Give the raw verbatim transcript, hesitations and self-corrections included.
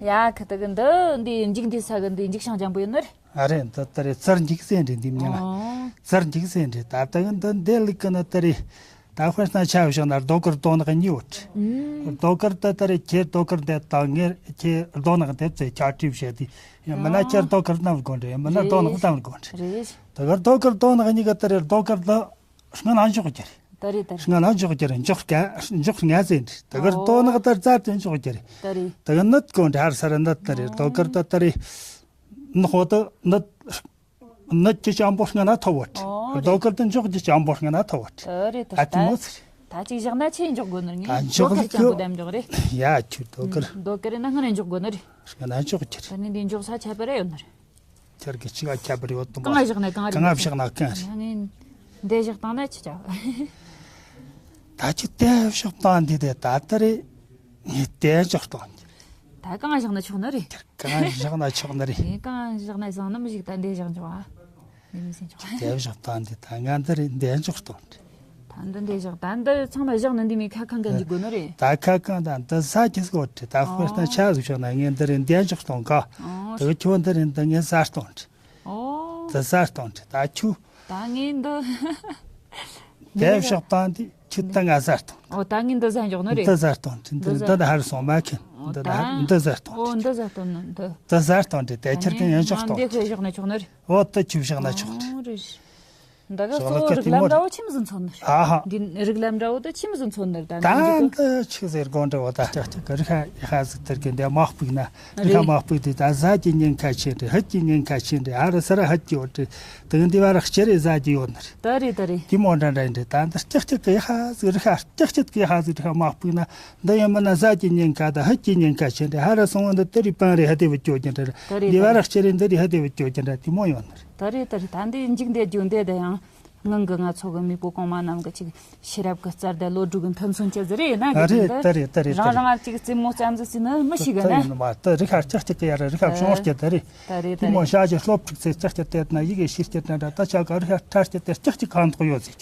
ཡ་ཁ་ཏ་གི་འདི་འདི་འཇིག་འདི་ས་གི་འདི་འཇིག་ཤང་ཅང་པོ་ཡོད་ནི་རེད། ཨ་རེད། འདི་ལྟ་རེད། ཙར་འཇིག་ཟེར་འདྲི་འདི་མྱིང་ང་། ཨོ། ཙར་འཇིག་ཟེར་འདྲི། ད་ལྟ་གི་འདི་འདི་ལིག་གི་ནི་ལྟ་རེད། ད་དཔེར་ན་ཆ་བཞག་ན་རྡོ་དཀར་རྡོ་ནག་གཉིས་ཡོད། ཨུམ། རྡོ་དཀར་དེ་ལྟ་རེད། ཁྱེད་རྡོ་དཀར་འདི་དང་ངེད་ཁྱེད་རྡོ་ནག་འདི་བཙལ་ཆ་བྲིས་བྱས་ཏེ། ཡང་མིན་ན་ཨོ། ཁྱེད་རྡོ་དཀར་བཏང་དགོས་འདྲི། ཡང་མིན་ན་རྡོ་ནག་རེད། བཏང་དགོས་འདྲི། རེད། ད་གི་རྡོ་དཀར་རྡོ་ནག་གཉིས་ཀ་ལྟ་རེད། རྡོ་དཀར་འདི་སྔོན་ལ་འཇོག་རྒྱུ་རེད། ད་རེད་ད་རེད། སྔོན་ལ་འཇོག་རྒྱུ་རེད། འཇོག་དཀའ་འཇོག་ངལ་ཟེར་འདྲི། ད་གི་རྡོ་ནག་ད་རྩ་དེ་འཇོག་རྒྱུ་རེད། ད་རེད། ད་གི་ནད་དགོས་འདྲི། ཧར་ས་ར་ནད་ད་རེད། རྡོ་དཀར་ད་ད་རེད། ནི་ཧོ་ད་ནད་ནད་ཀྱི་ཅང་པོ་སྔོན་ལ་ཐོབ་བོ་འདྲི། ཨོ་རེད། རྡོ་དཀར་ད་འཇོག་རྒྱུ་ཅང་པོ་སྔོན་ལ་ཐོབ་བོ་འདྲི། ད་རེད་ད་ད་དེ་མོ་རེད། ཚེ་རེད། ད་ཅིག་བཞག་ན་ཆེ་འཇོག་དགོས་ནི་རེད། ད་ངས་འཇོག་རྡོ་དཀར་ལུགས་ཅང་པོ་ཀྱི་ད་འཇོག་རེད། ཡ་ཁྱོད་རྡོ་དཀར། རྡོ་དཀར་རེད་ན་སྔོན་ལ་འཇོག་དགོས་ནི་རེད། སྔོན་ལ་འཇོག་རྒྱུ་རེད། ད་ནི་འདི་འཇོག་ས་ཁྱད་པར་ཡོད་ནི་རེད། ཁྱེད་ཀྱི་ཆི་ག་ཁྱད་པར་ཡོད་དམ་པ། གང་བཞག་ན་གང་རེད། གང་བཞག་ན་གང་རེད། ཡང་ངས་འདི་བཞག་བཏང་ན་ཆི་ཆ། ད་ཁྱི་དེ་བཞག་བཏང་འདི་དེ་ད་ལྟ་རེད། ངས་དེ་འཇོག་བཏང་འདི། ད་གང་བཞག་ན་ཆོག་ནི་རེད། གང་བཞག་ན་ཆོག་ནི་རེད། ངས་གང་བཞག་ན་བཟང་ནི་མི་ཞིག་ད་འདི་བཞག་འཇོག་ཨ། ངས་མི་སེམས་ཆོག་དེ་བཞག་བཏང་འདི་ད་ང་འདི་རེད། འདི་འཇོག་བཏང་འདི། ད་འདི་འདི་བཞག་ད་འདི་ཚང་མ་བཞག་ནི་འདི་མི་ཁ་གང་ག་འཇུག་དགོས་ནི་རེད། ད་ཁ་གང་ད་འདི་ཟ་གི་སྐོར་དེ་ད་དཔེར་ན་ཆ་ཟིག་བྱུང་ན་ངས་འདི་རེད། འདི་འཇོག་བཏང་ག་ཨོ། ད་ཁྱོད་འདི་རེད། འདི་ངས་ཟ་བཏང་འདི། ཨོ། ད་ཟ་བཏང་འདི་ད་ཁྱོད། ད་ངས་འདི། དེ་བཞག་བཏང་འདི་ཁྱོད་ད་ང་ཟ་བཏང་། ཨོ་ད་ངས་འདི་ཟ་འཇོག་ནི་རེད། འདི་ཟ་བཏང་འདི། འདི་འདི་ཟ། འདི་ཧར་སོང་མ་ཁན། ཨོ་འདི་ད་ཧར་འདི་ཟ་བཏང་། ཨོ་འདི་ཟ་བཏང་ནི་འདི། འདི་ཟ་བཏང་འདི་དེ་ཁྱེད་ཀྱིས་ཡང་འཇོག་བཏང་། འདི་ཁོས་བཞག་ན་ཆོག་ནི་རེད། ཨོ་ད་ཁྱོད་བཞག་ན་ཆོག་འདི། ཨོ་རེད། འདི་ག་གཙོ་བོ་རིགས་ལམ་འདྲ་བོ་ཆི་མོ་ཟིག་མཚོན་ནི་རེད། ཨ་ཧ། འདི་རིགས་ལམ་འདྲ་བོ་དེ་ཆི་མོ་ཟིག་མཚོན་ནི་རེད། ད་ད་འདི་འདི་ཆི་ཟེར་དགོས་འདྲ་བོ་ད་ཅག་ཅག་གི་རིགས་ཧ་ཧ་ཟིག་དེར་གི་འདི་དམག་ཕུག་ན་རིགས་ཧ་རེད། དམག་ཕུག་དེ་ད་ཟ་གི་ཉེན་ཁ་ཆེ་འདྲ། ཧད་ཀྱི་ཉེན་ཁ་ཆེ་འདྲ། ཧ་ར་ས་ར་ཧད་ཀྱི་ཡོད་འདྲ། དེ་གི་འདི་བ་ར་ཁྱེར་རེ་ཟ་གི་ཡོད་ནི་རེད། ད་རེད་ད་རེད། དེ་མོ་འདྲ་འདྲ་ཡིན་འདྲ། ད་འདི་ཅག་ཅག་གི་ཧ་ཟིག་རིགས་ཧ་ཅག་ཅག་གི་ཧ་ཟིག་རིགས་ཧ་དམག་ཕུག་ན་འདི་ཡིན་མིན་ན་ཟ་གི་ཉེན་ཁ་ད་ཧད་ཀྱི་ཉེན་ཁ་ཆེ་འདྲ། ཧ་ར་སོང་བ་འདི་དེ་རི་པང་རེ་ཧ་དེ་བུ་སྐྱོ་གི་འདྲ། ད་རེད་འདི་བ་ད་ར་རེད། ཁྱེར་རེ་འདི་རི་ཧ་དེ་བུ་སྐྱོ་གི་འདྲ། དེ་མོ་ཡོད་ནི་རེད། ད་རེད་ད་རེད། ད་འདི་འཇིག་འདེད་རྒྱུ་འདེད་ད་ཡང་། སྔོན་གྱི་ང་ཚོ་གི་མེས་པོ་གོང་མ་རྣམས་ཀྱི་ཅིག་ཤེས་རབ་ཀྱི་རྩལ་དང་བློ་གྲོས་ཀྱི་མཐུན་སོན་ཅི་ཟིག་རེད་ན། ཨ་གི་རེད། ད་རེད་ད་རེད་ད་རང་རེད། རང་ཅིག་རྩེད་མོ་ཙམ་ཟིག་ཟིན་ན་མི་ཤེས་གི་ད་ན། ཡིན་ནི་མ་ད་རིག་ཧ་ལྕག་ཅིག་གི་ཡ་ར་རིག་ཧ་བྱུང་བ་སྐྱེ་ད་རེད། ད་རེད་ད་དེ་མོ་རེད། ཞག་གི་སློབ་ཕྲུག་ཚེ་ལྕག་ཅིག་བལྟས་ན་ཡི་གེ་ཤེས་སྐྱེ་ན་འདྲ། ད་ཆ་ག་རིག་ཧ་ཁྲ་སྐྱེ་དེ་ལྕག་ཅིག་གང་ཐོག་ཡོད་ཟིག